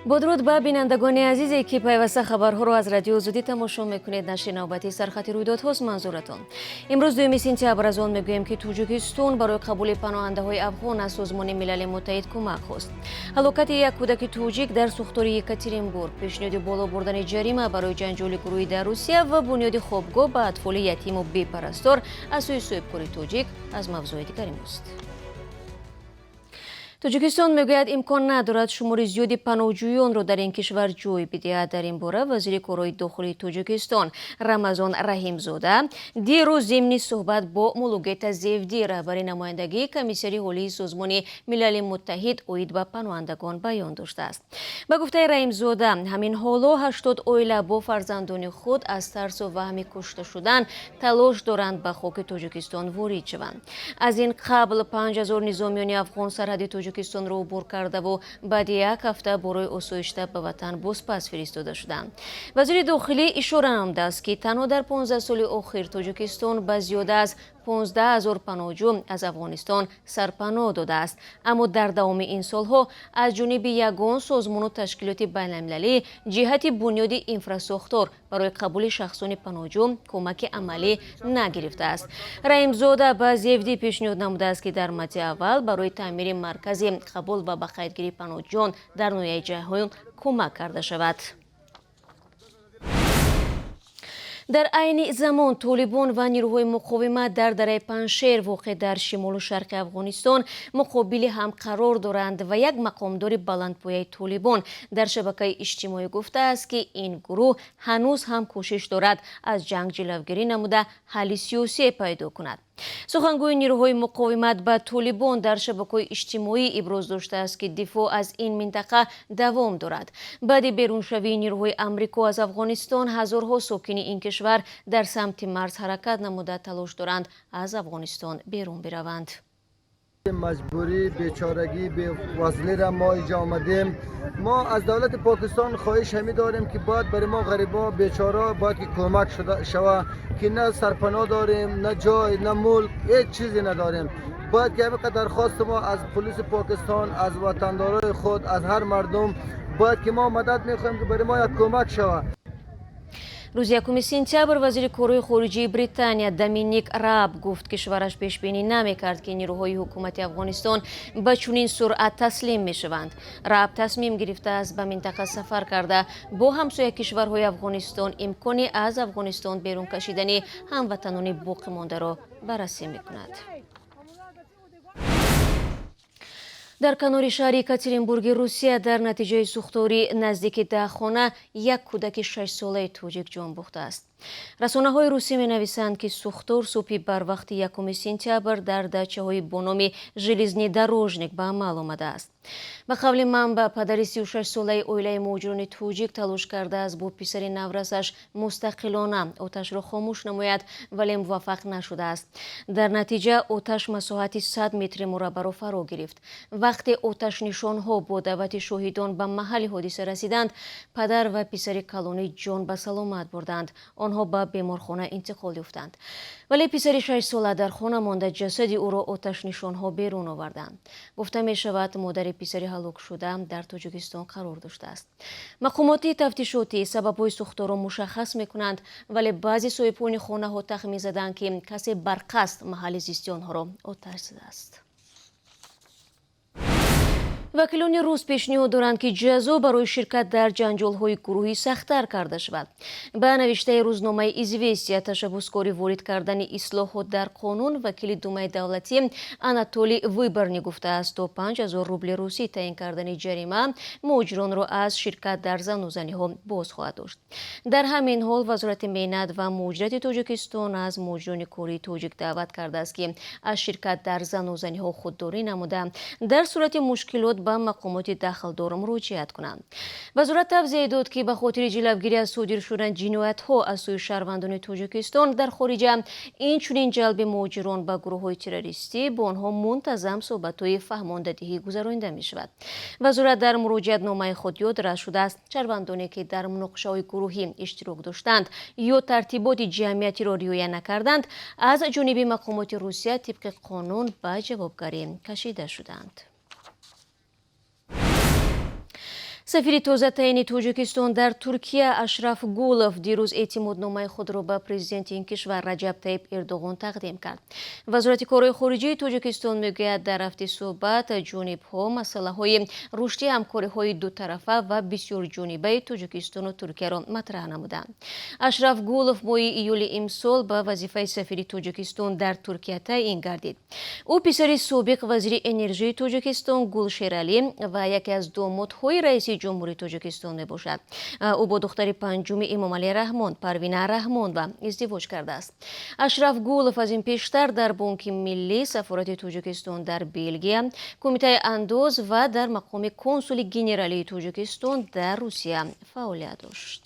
Бо дуруд ба бинандагони азизе, ки пайваста хабарҳоро аз Радиои Озодӣ тамошо мекунед. Нашри навбатии сархати рӯйдодҳост манзуратон. Имрӯз 2 сентябр аз он мегӯем, ки Тоҷикистон барои қабули паноҳандаҳои афғон аз Созмони Милали Муттаҳид кӯмак хост. Ҳалокати як кӯдаки тоҷик дар сӯхтори Екатеринбург, пешниҳоди боло бурдани ҷарима барои ҷанҷоли гурӯҳӣ дар Русия ва бунёди хобгоҳ ба атфоли ятиму бепарастор аз сӯи соҳибкори тоҷик аз мавзӯи дигари мост. Тоҷикистон мегӯяд, имкон надорад шумори зиёди паноҳҷӯёнро дар ин кишвар ҷой бидиҳад. Дар ин бора вазири корҳои дохилии Тоҷикистон Рамазон Раҳимзода дирӯз зимни суҳбат бо Мулугета Зевди, раҳбари намояндагии Комиссари Олии Созмони Милали Муттаҳид оид ба паноҳандагон, баён доштааст. Ба гуфтаи Раҳимзода, ҳамин ҳоло 80 оила бо фарзандони худ аз тарсу ваҳми кушта шудан талош доранд ба хоки Тоҷикистон ворид шаванд. Аз ин қабл 5000 низомиёни афғон сарҳади Тоҷикистонро убур кардаву баъди як ҳафта барои осоишта ба ватан бозпас фиристода шуданд. Вазири дохилӣ ишора намудааст, ки танҳо дар 15 соли охир Тоҷикистон ба зиёда аз 15 000 паноҳҷӯ аз Афғонистон сарпаноҳ додааст, аммо дар давоми ин солҳо аз ҷониби ягон созмону ташкилоти байналмилалӣ ҷиҳати бунёди инфрасохтор барои қабули шахсони паноҳҷӯ кӯмаки амалӣ нагирифтааст. Раҳимзода ба Зевдӣ пешниҳод намудааст, ки дар мадди аввал барои таъмири маркази қабул ва ба қайдгирии паноҳҷӯён дар ноҳияи Ҷайҳун кӯмак карда шавад. Дар айни замон толибон ва нирӯҳои муқовимат дар дараи Паншер, воқеъ дар шимолу шарқи Афғонистон, муқобили ҳам қарор доранд ва як мақомдори баландпояи толибон дар шабакаи иҷтимоӣ гуфтааст, ки ин гурӯҳ ҳанӯз ҳам кӯшиш дорад аз ҷанг ҷилавгирӣ намуда, ҳалли сиёсие пайдо кунад. Сухангӯи нирӯҳои муқовимат ба толибон дар шабакаҳои иҷтимоӣ иброз доштааст, ки дифоъ аз ин минтақа давом дорад. Баъди беруншавии нирӯҳои Амрико аз Афғонистон ҳазорҳо сокини ин кишвар дар самти марз ҳаракат намуда, талош доранд аз Афғонистон берун бираванд. Маҷбурӣ, бечорагӣ, бевазлӣ را ما اینجا آمدیم. ما از دولت پاکستان خواهش همی داریم که باید برای ما غریبا، بیچارا باید که کمک شده شوه که نه سرپناه داریم، نه جای، نه ملک، هیچ چیزی نداریم. باید که همین درخواست ما از پلیس پاکستان، از وطندارای خود، از هر مردم باید که ما مدد میخوایم که برای ما یک کمک شوه. Рӯзи 1 сентябр вазири корҳои хориҷии Британия Доминик Рааб гуфт, кишвараш пешбинӣ намекард, ки нирӯҳои ҳукумати Афғонистон ба чунин суръат таслим мешаванд. Рааб тасмим гирифтааст, ба минтақа сафар карда, бо ҳамсоя кишварҳои Афғонистон имкони аз Афғонистон берун кашидани ҳамватанони боқимондаро баррасӣ мекунад. Дар канори шаҳри Екатеринбурги Русия дар натиҷаи сӯхтори наздики 10 хона як кӯдаки 6-солаи тоҷик ҷон бохтааст. Расонаҳои русӣ менависанд, ки сӯхтор субҳи барвақти 1 сентябр дар дачаҳои бо номи Железнодорожник ба амал омадааст. Ба қавли манбаъ, падари 36-солаи оилаи муҳоҷирони тоҷик талош кардааст бо писари наврасаш мустақилона оташро хомӯш намояд, вале муваффақ нашудааст. Дар натиҷа оташ масоҳати 100 метри мураббаъро фаро гирифт. Вақте оташнишонҳо бо даъвати шоҳидон ба маҳалли ҳодиса расиданд, падар ва писари калонӣ ҷон ба саломат бурданд. Онҳо ба беморхона интиқол ёфтанд, вале писари 6-сола дар хона монда, ҷасади ӯро оташнишонҳо берун оварданд. Гуфта мешавад, модари писари ҳалокшуда дар Тоҷикистон қарор доштааст. Мақомоти тафтишотӣ сабабҳои сӯхторро мушаххас мекунанд, вале баъзе соҳибони хонаҳо тахмин заданд, ки касе барқасд маҳалли зисти онҳоро оташ задааст. Вакилони рус пешниҳод доранд, ки ҷазо барои ширкат дар ҷанҷолҳои гурӯҳӣ сахттар карда шавад. Ба навиштаи рӯзномаи «Известия», ташаббускори ворид кардани ислоҳот дар қонун вакили Думаи давлатӣ Анатолий Выборни гуфтааст, то 5000 рубли русӣ таъин кардани ҷарима муҳоҷиронро аз ширкат дар занузаниҳо боз хоҳад дошт. Дар ҳамин ҳол Вазорати меҳнат ва муҳоҷирати Тоҷикистон аз муҳоҷирони кории тоҷик даъват кардааст, ки аз ширкат дар занузаниҳо худдорӣ намуда, дар сурати мушкилот ба мақомоти дахлдор муроҷиат кунанд. Вазорат тавзеҳ дод, ки ба хотири ҷилавгирӣ аз содир шудани ҷиноятҳо аз сӯи шаҳрвандони Тоҷикистон дар хориҷа, инчунин ҷалби муҳоҷирон ба гурӯҳҳои террористӣ, бо онҳо мунтазам суҳбатҳои фаҳмондадиҳӣ гузаронида мешавад. Вазорат дар муроҷиатномаи худ ёдрас шудааст, шаҳрвандоне, ки дар муноқишаҳои гурӯҳӣ иштирок доштанд ё тартиботи ҷамъиятиро риоя накарданд, аз ҷониби мақомоти Русия тибқи қонун ба ҷавобгарӣ кашида шуданд. Сафири тозатаъини Тоҷикистон дар Туркия Ашраф Гулов дирӯз эътимодномаи худро ба президенти ин кишвар Раҷаб Таиб Эрдоғон тақдим кард. Вазорати корҳои хориҷии Тоҷикистон мегӯяд, дар рафти суҳбат ҷонибҳо масъалаҳои рушди ҳамкориҳои дутарафа ва бисёрҷонибаи Тоҷикистону Туркияро матраҳ намуданд. Ашраф Гулов моҳи июли имсол ба вазифаи сафири Тоҷикистон дар Туркия таъин гардид. Ӯ писари собиқ вазири энержии Тоҷикистон Гулшералӣ ва яке аз домодҳои раиси ҷумҳурии Тоҷикистон мебошад. Ӯ бо духтари панҷуми Эмомалӣ Раҳмон, Парвина Раҳмонова, издивоҷ кардааст. Ашраф Гулов аз ин пештар дар Бонки Миллӣ, Сафорати Тоҷикистон дар Белгия, Кумитаи андоз ва дар мақоми консули генералии Тоҷикистон дар Русия фаъолият дошт.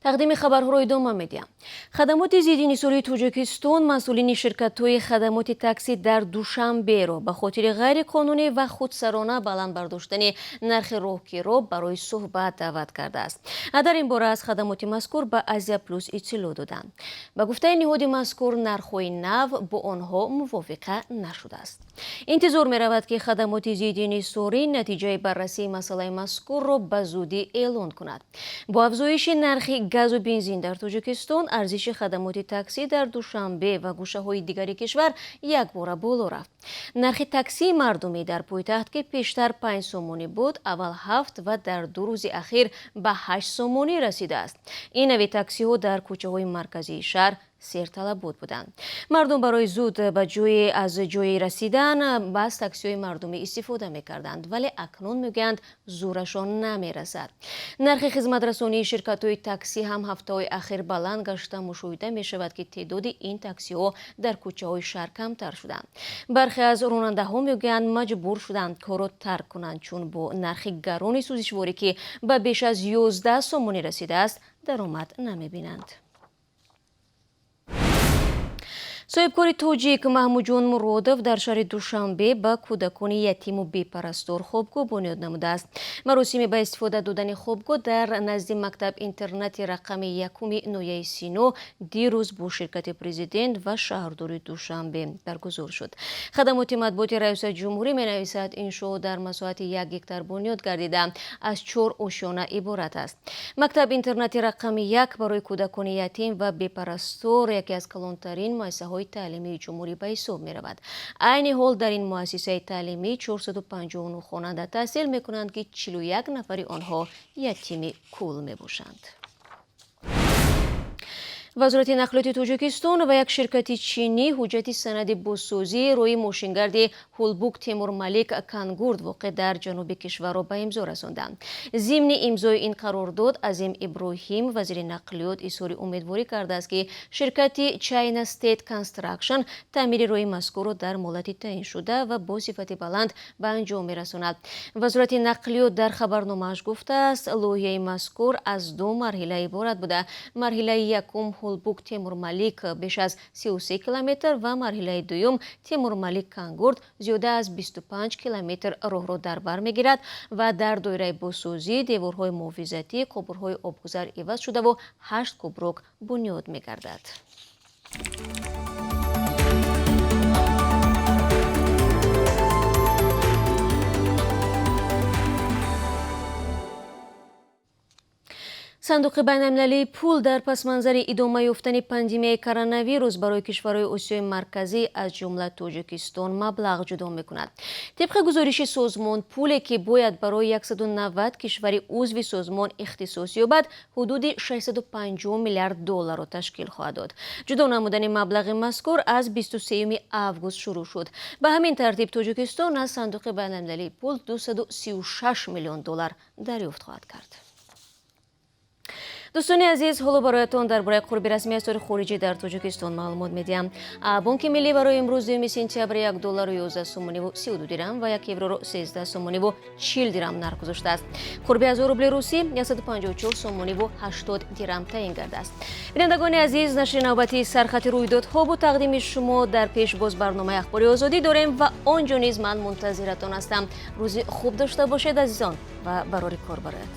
Тақдими хабарҳоро идома медиҳам. Хадамоти зидди инҳисории Тоҷикистон масъулини ширкатҳои хадамоти таксӣ дар Душанберо ба хотири ғайриқонунӣ ва худсарона баланд бардоштани нархи роҳкиро барои суҳбат даъват кардааст. Дар ин бора аз хадамоти мазкур ба Азия Плюс иттилоъ доданд. Ба гуфтаи ниҳоди мазкур, нархҳои нав бо онҳо мувофиқа нашудааст. Интизор меравад, ки хадамоти зидди инҳисорӣ натиҷаи баррасии масъалаи мазкурро ба зудӣ эълон кунад. Бо афзоиши нархи газу бензин дар Тоҷикистон, арзиши хадамоти таксӣ дар Душанбе ва гӯшаҳои дигари кишвар якбора боло рафт. Нархи таксии мардумӣ дар пойтахт, ки пештар 5 сомонӣ буд, аввал 7 ва дар 2 рӯзи ахир ба 8 сомонӣ расидааст. Ин нави таксиҳо дар кӯчаҳои марказии шаҳр серталабот буданд. Мардум барои зуд ба ҷои аз ҷои расидан аз таксиҳои мардумӣ истифода мекарданд, вале акнун мегӯянд, зӯрашон намерасад. Нархи хизматрасонии ширкатҳои таксӣ ҳам ҳафтаҳои ахир баланд гашта, мушоҳида мешавад, ки теъдоди ин таксиҳо дар кӯчаҳои шаҳр камтар шуданд. Бархе аз ронандаҳо мегӯянд, маҷбур шуданд корро тарк кунанд, чун бо нархи гарони сӯзишворӣ, ки ба беш аз 11 сомонӣ расидааст, даромад намебинанд. Соҳибкори тоҷик Маҳмудҷон Муродов дар шаҳри Душанбе ба кӯдакони ятиму бепарастор хобгоҳ бунёд намудааст. Маросими ба истифода додани хобгоҳ дар назди мактаб-интернати рақами якуми ноҳияи Сино дирӯз бо ширкати президент ва шаҳрдори Душанбе баргузор шуд. Хадамоти матбуоти раёсати ҷумҳурӣ менависад, иншоот дар масоҳати 1 гектар бунёд гардида, аз 4 ошёна иборат аст. Мактаб-интернати рақами 1 барои кӯдакони ятим ва бепарастор яке аз калонтарин муассисаҳои таълимии ҷумҳурӣ ба ҳисоб меравад. Айни ҳол дар ин муассисаи таълимӣ 459 хонанда таҳсил мекунанд, ки 41 нафари онҳо ятими кул мебошанд. Вазорати нақлиёти Тоҷикистон ва як ширкати чинӣ ҳуҷҷати санади бозсозии роҳи мошингарди Ҳулбук Темурмалик Кангурд воқеъ дар ҷануби кишварро ба имзо расонданд. Зимни имзои ин қарордод Азим Иброҳим, вазири нақлиёт, изҳори умедворӣ кардааст, ки ширкати China State Construction таъмири роҳи мазкурро дар муҳлати таъиншуда ва бо сифати баланд ба анҷом мерасонад. Вазорати нақлиёт дар хабарномааш гуфтааст, лоиҳаи мазкур аз 2 марҳила иборат буда, марҳилаи якум Ҳулбук Темурмалик беш аз 33 километр ва марҳилаи дуюм Темурмалик Кангурд зиёда аз 25 километр роҳро дар бар мегирад ва дар доираи бозсозӣ деворҳои муҳофизатӣ, қубурҳои обгузар иваз шудаву 8 кӯпрук бунёд мегардад. Сандуқи байналмилалии пул дар пасманзари идома ёфтани пандемияи коронавирус барои кишварҳои Осиёи Марказӣ, аз ҷумла Тоҷикистон, маблағ ҷудо мекунад. Тибқи гузориши созмон, пуле ки бояд барои 190 кишвари узви созмон ихтисос ёбад, ҳудуди 650 миллиард долларро ташкил хоҳад дод. Ҷудо намудани маблағи мазкур аз 23 август шурӯъ шуд. Ба ҳамин тартиб Тоҷикистон аз Сандуқи байналмилалии пул 236 миллион доллар дарёфт хоҳад кард. Дӯстони азиз, ҳоло бароятон дар бораи қурби расмии асъори хориҷӣ дар Тоҷикистон маълумот медиҳам. Бонки Миллӣ барои имрӯз, 2 сентябр, 1 доллару 11 сомониву 32 дирам ва 1 евроро 13 сомониву 40 дирам нарх гузоштааст. Қурби 1000 рубли русӣ 154 сомониву 80 дирам таъин кардааст. Бинандагони азиз, нашри навбатии «Сархати рӯйдодҳо» бо тақдими шумо. Дар пеш боз барномаи «Ахбори Озодӣ» дорем ва он ҷо низ ман мунтазиратон ҳастам. Рӯзи хуб дошта бошед, азизон, ва барори кор барояд.